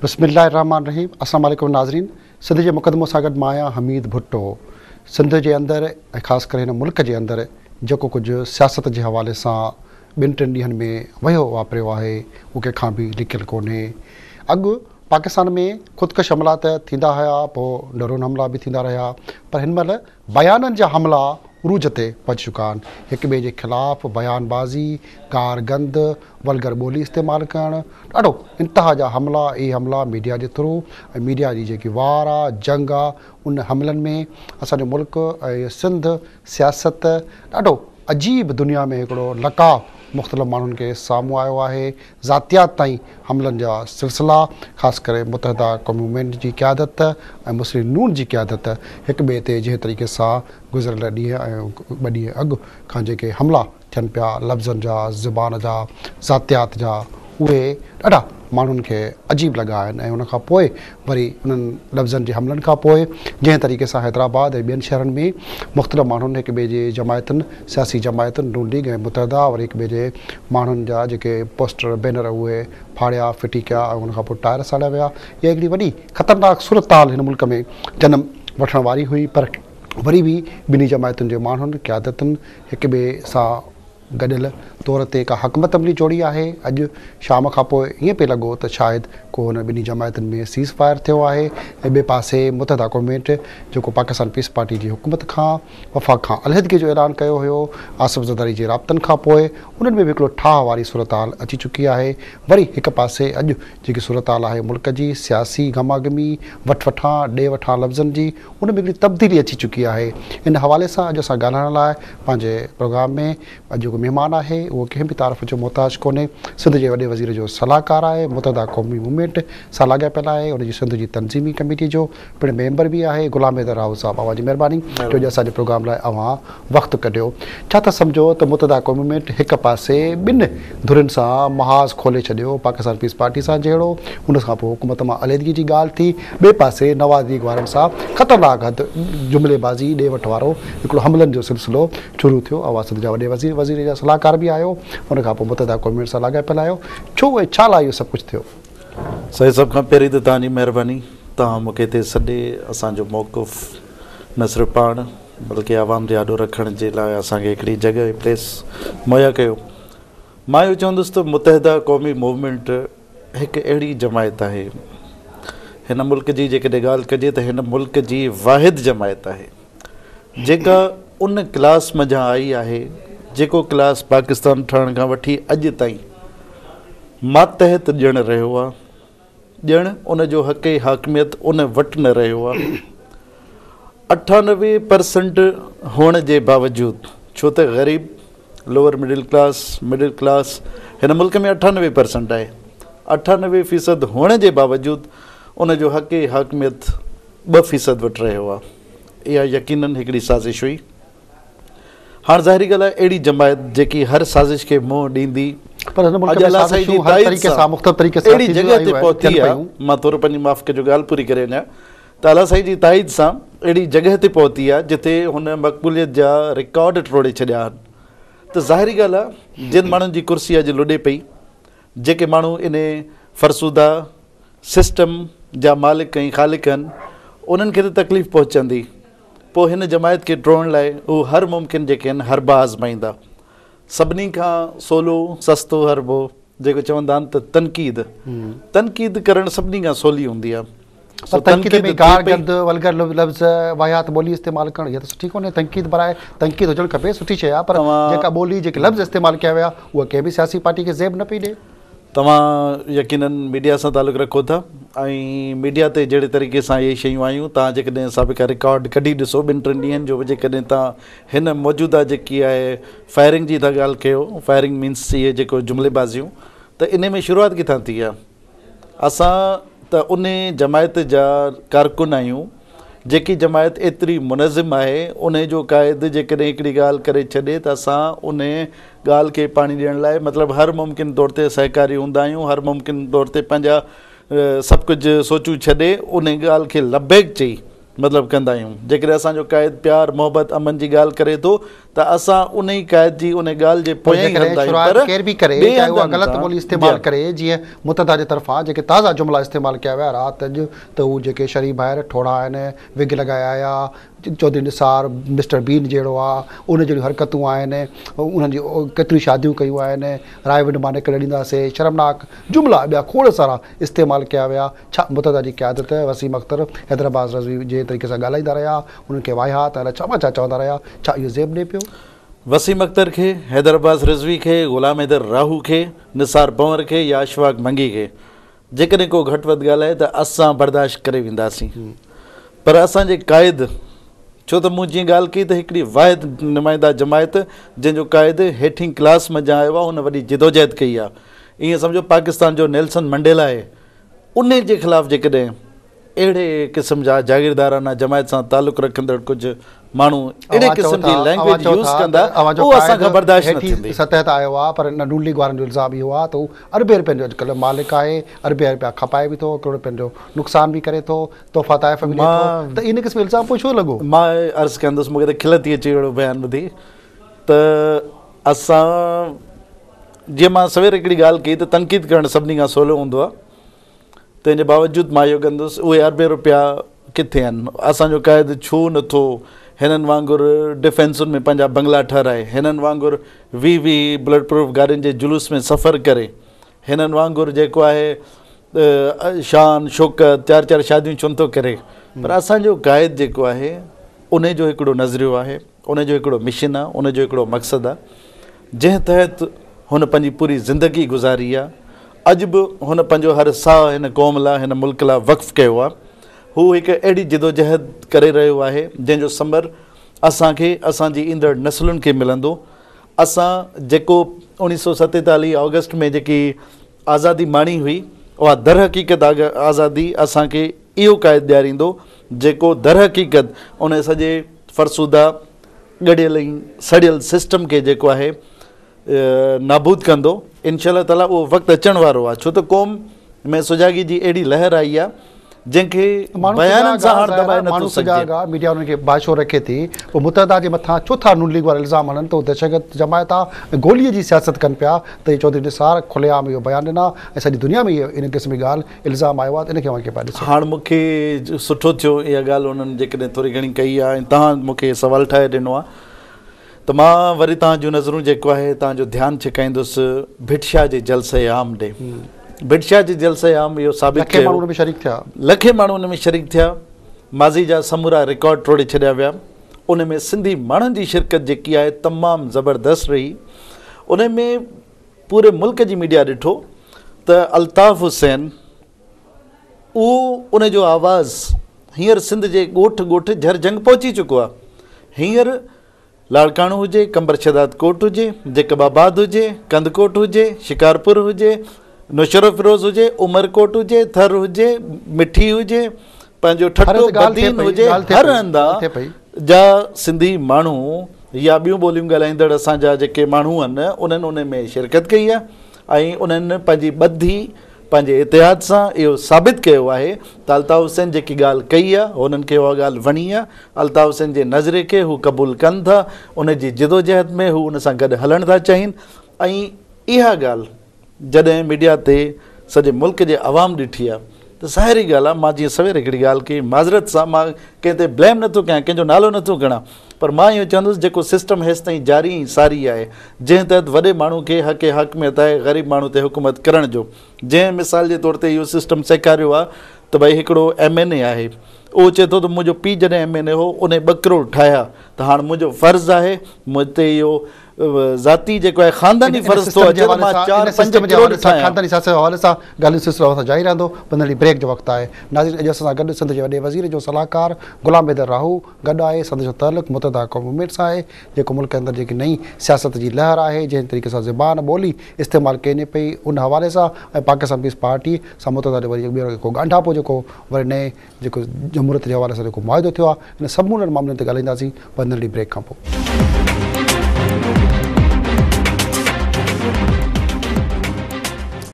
بسم الله الرحمٰن الرحيم السلام عليڪم ناظرين سنڌ جي مقدمو سان گڏ مان آهيان حميد ڀٽو سنڌ جي اندر ۽ خاص ڪري هن ملڪ جي اندر جيڪو ڪجهه سياست جي حوالي سان ٻن ٽن ڏينهن ۾ وهيو واپريو آهي اهو ڪنهن کان به لڪيل ڪونهي اڳ پاڪستان ۾ خودڪش حملا ته ٿيندا هيا پوء ڊرون حملا به ٿيندا رهيا پر هن مهل بيانن جا حملا عروج تي پهچي چڪا آهن هڪ ٻئي جي خلاف بيان بازي، گار گند، ولگر ٻولي استعمال ڪرڻ ڏاڍو انتها جا حملا اهي حملا ميڊيا جي ٿرو ۽ ميڊيا جي جيڪي وار آ جنگ آ ان حملن ۾ اسان جو ملڪ ۽ سنڌ سياست ڏاڍو عجيب دنيا ۾ هڪڙو لقاء مختلف ماڻهن کي سامهون آيو آهي ذاتيات تائين حملن جا سلسلا خاص ڪري متحده قومي موومينٽ جي قيادت ۽ مسلم نون جي قيادت هڪ ٻئي تي جنهن طريقي سان گذريل ڏينهن ۽ ٻه ڏينهن اڳ کان جيڪي حملا ٿين پيا لفظن جا زبان جا ذاتيات جا اهي ڏاڍا ماڻهن کي عجيب لڳا آهن ۽ ان کان پوء وري انهن لفظن جي حملن کان پوء جنهن طريقي سان حيدرآباد ۽ ٻين شهرن ۾ مختلف ماڻهن هڪ ٻئي جي جماعتن سياسي جماعتن نون ليگ ۽ متحده وري هڪ ٻئي جي ماڻهن جا جيڪي پوسٽر بينر اهي ڦاڙيا ڦٽي ڪيا ۽ ان کان پوء ٽائر ساڙيا ويا اها هڪڙي وڏي خطرناڪ صورتحال هن ملڪ ۾ جنم وٺڻ واري هئي پر وري به ٻنهي جماعتن جي ماڻهن قيادتن هڪ ٻئي سان گڏيل طور تي ڪا حڪمت عملي جوڙي آهي، اڄ شام کان پوء ائين پئي لڳو ته شايد ڪو هن ٻنهي جماعتن ۾ سيز فائر ٿيو آهي ۽ ٻئي پاسي متحده قومي موومينٽ جيڪو پاڪستان پيپلز پارٽي جي حڪومت کان وفاق کان علحدگي جو اعلان ڪيو هيو آصف زرداري جي رابطن کان پوء انهن ۾ به هڪڙو ٺاهه واري صورتحال اچي چڪي آهي وري هڪ پاسي اڄ جيڪي صورتحال آهي ملڪ جي سياسي گهماگهمي وٺ وٺان ڏي وٺان لفظن جي ان ۾ هڪڙي تبديلي اچي چڪي آهي. ان حوالي سان اڄ اسان ڳالهائڻ لاء پنهنجي پروگرام ۾ اڄ جيڪو مهمان آهي اهو ڪنهن به تعارف جو محتاج ڪونهي. سنڌ جي وڏي وزير جو صلاحڪار آهي، متحده قومي موومينٽ سان لاڳاپيل آهي، ان جي سنڌ جي تنظيمي ڪميٽي جو پڻ ميمبر به آهي. غلام حيدر راهو صاحب اوهان جي مهرباني جو اڄ اسان جي پروگرام لاء اوهان وقت ڪڍيو. ڇا ٿا سمجهو ته متحده قومي موومينٽ هڪ پاسي ٻن ڌرين سان محاذ کولي ڇڏيو، پاڪستان پيپلز پارٽي سان جهيڙو، ان کان پوء حڪومت مان عليحدگي جي ڳالهه ٿي، ٻئي پاسي نواز ليگ وارن سان خطرناڪ حد جملي بازي، ڏي وٺ وارو هڪڙو حملن جو سلسلو شروع ٿيو. اوهان سنڌ جا وڏي وزير، وزير جا صلاحڪار به آهيو، ان کان پوء متحده قومي موومينٽ سان لاڳاپيل آهيو، ڇو ۽ ڇا لاء اهو سڀ ڪجهه ٿيو؟ سائين سڀ کان پهرين ته توهان جي مهرباني توهان مون کي هتي سڏي اسان جو موقف نه صرف پاڻ بلڪه عوام جي آڏو رکڻ جي لاء اسان کي هڪڙي جڳهه ۽ پليس مهيا ڪيو. مان اهو چوندس ته متحده قومي موومينٽ هڪ اهڙي جماعت آهي، هن ملڪ جي جيڪڏهن ڳالهه ڪجي ته هن ملڪ جي واحد جماعت آهي جيڪا ان ڪلاس منجهان آئي آهي جيڪو ڪلاس پاڪستان ٺهڻ کان وٺي اڄ تائين ماتحت ڄڻ رهيو آهي. ڄڻ ان جو حق حاڪميت ان وٽ نه رهيو آهي. 98 پرسنٽ هئڻ جي باوجود ڇو ته غريب، lower middle class, middle class هن ملڪ ۾ 98 پرسنٽ آهي. 98 فيصد هئڻ جي باوجود ان جو حق حاڪميت ٻه فيصد وٽ رهيو آهي. اها يقينن هڪڙي سازش هئي. هاڻ ظاهري ڳالهه آهي اهڙي جماعت جيڪي هر سازش کي منهن ڏيندي پر هن ملڪ ۾ سازشون هر طريقي سان مختلف طريقي سان اهڙي جڳهه تي پهتي آهي مان ٿورو پنهنجي معاف ڪجو ڳالهه پوري ڪري وڃان ته الله سائين جي تائيد سان اهڙي جڳهه تي پهتي آهي جتي هن مقبوليت جا رڪارڊ ٽوڙي ڇڏيا آهن ته ظاهري ڳالهه آهي جن ماڻهن جي ڪرسي اڄ لڏي پئي جيڪي ماڻهو ان فرسوده سسٽم جا مالڪ ۽ خالق آهن انهن کي ته تڪليف پهچندي پوء هن جماعت کي ٽوڙڻ لاء هو هر ممڪن جيڪي آهن حربا آزمائيندا. سڀني کان سولو سستو حربو جيڪو چوندا آهن ته تنقيد. تنقيد ڪرڻ سڀني کان سولي هوندي آهي. پر تنقيد ۾ گار گند، ولگر لفظ، واهيات ٻولي استعمال ڪرڻ اها ته سٺي ڪونهي. تنقيد براء تنقيد هجڻ کپي سٺي شيء آهي پر جيڪا ٻولي جيڪي لفظ استعمال ڪيا ويا اها ڪنهن به سياسي پارٽي کي زيب نه پئي ڏي. توهان يقينن ميڊيا سان تعلق رکو ٿا ۽ ميڊيا تي جهڙي طريقي سان اهي شيون آيون توهان جيڪڏهن سابقه رڪارڊ ڪڍي ڏسو ٻن ٽن ڏينهن جو به جيڪڏهن توهان هن موجوده جيڪي آهي فائرنگ جي ٿا ڳالهه ڪيو فائرنگ مينس اهي جيڪو جملي بازيون ته انهي ۾ شروعات ڪٿان ٿي آهي اسان ته انهي جماعت جا ڪارڪن آهيون جيڪي جماعت ايتري منظم آهي انهي جو قائد جيڪڏهن هڪڙي ڳالهه ڪري ڇڏي ته اسان انهي ڳالهه کي پاڻي ڏيڻ لاء مطلب هر ممڪن طور تي سهڪاري هوندا آهيون هر ممڪن طور تي پنهنجا سڀ ڪجهه سوچون ڇڏي انهي ڳالهه کي لبيڪ چئي مطلب ڪندا آهيون. جيڪڏهن اسان جو قائد پيار، محبت، امن جي ڳالهه ڪري ٿو ته اسان انهي قائد جي انهي ڳالهه جي پر پويان ئي جيڪڏهن هلندا آهيون شروعات پر ڪير به ڪري ٻئي چاهي اها هنڌن غلط تان ٻولي جي استعمال ڪري جيئن متحده جي طرفان جيڪي تازا جملا استعمال ڪيا ويا رات اڄ ته هو جيڪي شرعي ڀائر ٺوڙها آهن وگ لڳائي آيا چوڌري نثار مسٽر بين جهڙو آ ان جهڙيون حرڪتون آهن انهن جي ڪيتريون شاديون ڪيون آهن رائيونڊ مان نڪري ڏينداسي شرمناڪ جملا ٻيا کوڙ سارا استعمال ڪيا ويا ڇا متحده جي قيادت وسيم اختر حيدرعباس رضوي جنهن طريقي سان ڳالهائيندا رهيا انهن کي واهيات الائي ڇا مان ڇا چوندا رهيا ڇا اهو زيب ڏي پيو؟ وسيم اختر کي، حيدرعباس رضوي کي، غلام حيدر راهو کي، نثار پنور کي يا اشفاق منگي کي جيڪڏهن ڪو گهٽ وڌ ڳالهائي ته اسان برداشت ڪري وينداسين پر اسان جي قائد ڇو ته مون جيئن ڳالهه ڪئي ته هڪڙي واحد نمائنده جماعت جنهن جو قائد هيٺين ڪلاس منجهان آيو آهي هن وڏي جدوجهد ڪئي آهي ائين سمجهو پاڪستان جو نيلسن منڊيلا آهي انهي جي خلاف جيڪڏهن اهڙي قسم جا جاگيردارانه جماعت سان تعلق رکندڙ ڪجهه ماڻهو اهڙي اوهان چئو قسم ٿا جي اوهان لينگويج چئو يوز ٿا ڪندا ته اوهان جو اهو اسان قائد کان برداشت نه هيٺين ٿيندي. سطح تان آيو آهي پر نون ليگ وارن جو الزام اهو آهي ته هو اربين رپين جو اڄڪلهه مالڪ آهي اربين رپيا کپائي به ٿو ڪروڙ رپين جو نقصان به ڪري ٿو تحفا تحائف به ڏئي ٿو مان ته ان قسم جو الزام پوء ڇو لڳو؟ مان عرض ڪندس مون کي ته کل ٿي اچي اهڙو بيان ٻڌي ته اسان جيئن مان سوير هڪڙي ڳالهه ڪئي ته تنقيد ڪرڻ سڀني کان سولو هوندو آهي تنهن جي باوجود مان اهو ڪندس اهي اربين روپيا ڪٿي آهن اسان جو قائد ڇو نٿو هنن وانگر ڊفينسن ۾ پنهنجا بنگلا ٺهرائي هنن وانگر 20 20 بلٽ پروف گاڏين جي جلوس ۾ سفر ڪري هنن وانگر جيڪو آهي شان شوڪت چار چار شاديون ڇو نٿو ڪري پر اسان جو قائد جيڪو آهي ان جو هڪڙو نظريو آهي ان جو هڪڙو مشن آهي ان جو هڪڙو مقصد آهي جنهن تحت هن پنهنجي پوري زندگي گذاري آ، اڄ به هن پنهنجو هر ساهه هن قوم لاء هن ملڪ لاء وقف ڪيو آ. هو هڪ اهڙي جدوجهد ڪري رهيو آهي جنهن جو ثمر اسان کي اسان جي ايندڙ نسلن کي ملندو. اسان جيڪو 1947 آگسٽ ۾ جيڪي آزادي ماڻي هئي اها درحقيقت آزادي اسان کي اهو قائد ڏياريندو جيڪو درحقيقت ان سڄي فرسوده ڳڙيل ۽ سڙيل سسٽم کي جيڪو آهي نابود ڪندو انشاء الله تعالي اهو وقت اچڻ وارو آهي ڇو ته قوم ۾ سجاڳي جي اهڙي لهر آئي آهي جنهن کي بيانن سان هاڻ دٻائي نٿو سگهجي. ميڊيا انهن کي باشعور رکي ٿي پوء متحده جي مٿان ڇو ٿا نون ليگ وارا الزام هڻن ته هو دهشتگرد جماعت آ ۽ گولي جي سياست ڪن پيا ته هي چوڌري نثار کلي عام اهو بيان ڏنا ۽ سڄي دنيا ۾ اهي ان قسم جي ڳالهه الزام آيو آهي ته ان کي اوهان ڪيئن پيا ڏسو؟ هاڻ مون کي سٺو ٿيو اها ڳالهه انهن جيڪڏهن ٿوري گهڻي ڪئي آهي ۽ توهان مون کي سوال ٺاهي ڏنو آهي ته مان وري توهان جون نظرون جيڪو آهي توهان جو ڌيان ڇڪائيندس ڀٽ شاهه جي جلسي عام ڏي. ڀٽ شاهه جي جلسي عام اهو ثابت لکين ڪيو ماڻهو ان ۾ شريڪ ٿيا. لکين ماڻهو ان ۾ شريڪ ٿيا. ماضي جا سمورا رڪارڊ ٽوڙي ڇڏيا ويا. ان ۾ سنڌي ماڻهن جي شرڪت جيڪي آهي تمام زبردست رهي. ان ۾ پوري ملڪ جي ميڊيا ڏٺو ته الطاف حسين اهو ان جو آواز هينئر سنڌ جي ڳوٺ ڳوٺ جهر جهنگ پهچي چڪو آهي. هينئر لاڙڪاڻو هجي، قمبر شهداد ڪوٽ هجي، جيڪب آباد هجي، ڪنڌڪوٽ هجي، شڪارپور هجي، نوشهروفيروز هجي، عمرڪوٽ هجي، ٿر هجي، مٺي هجي، پنهنجو ٺٽو بدين هجي هر هنڌان جا سنڌي ماڻهو يا ٻيون ٻوليون ڳالهائيندڙ اسان جا جيڪي ماڻهو آهن انهن ان ۾ شرڪت ڪئي آهي ۽ انهن پنهنجي ٻڌي پنهنجي اتحاد سان اهو ثابت ڪيو آهي ته الطاف حسين جيڪي ڳالهه ڪئي آهي انهن کي اها ڳالهه وڻي آهي الطاف حسين جي نظريي کي هو قبول ڪن ٿا ان جي جدوجهد ۾ هو ان سان گڏ هلڻ ٿا چاهين ۽ اها ڳالهه جڏهن ميڊيا تي سڄي ملڪ جي عوام ڏٺي آ ته ظاهري ڳالهه آ مان جيئن سوير هڪڙي ڳالهه ڪئي معذرت سان مان ڪنهن تي بليم نٿو ڪيان ڪنهن جو نالو نٿو کڻان پر مان اهو چوندس جيڪو سسٽم هيستائين جاري ۽ ساري آهي جنهن تحت وڏي ماڻهو کي حق حاڪميت آهي غريب ماڻهو تي حڪومت ڪرڻ جو جنهن مثال جي طور تي اهو سسٽم سيکاريو آ ته ڀئي هڪڙو ايم اين اي آهي اهو چئي ٿو ته منهنجو پيء جڏهن ايم اين اي هو انهي ٻه ڪروڙ ٺاهيا ته هاڻ منهنجو فرض آهي مون تي اهو ذاتي جيڪو آهي خانداني فرض ٿو اچي ته مان 4 5 ڪروڙ ٺاهيان. خانداني سياست جي حوالي سان ڳالهين سلسلو اوهان سان جاري رهندو پر ننڍڙي بريڪ جو وقت آهي. ناظرين اڄ اسان سان گڏ سنڌ جي وڏي وزير جو صلاحڪار غلام حيدر راهو گڏ آهي سندس جو تعلق متحده قومي موومينٽ سان آهي جيڪو ملڪ اندر جيڪي نئين سياست جي لهر آهي جنهن طريقي سان زبان ٻولي استعمال ڪئي وڃي پئي ان حوالي سان ۽ پاڪستان پيپلز پارٽي سان متحده جو وري ٻيهر ڪو ڳانڍاپو جيڪو وري نئين جيڪو جمهوريت جي حوالي سان جيڪو معاهدو ٿيو آهي ان سمورن معاملن تي ڳالهائينداسين پر ننڍڙي بريڪ کان پوء.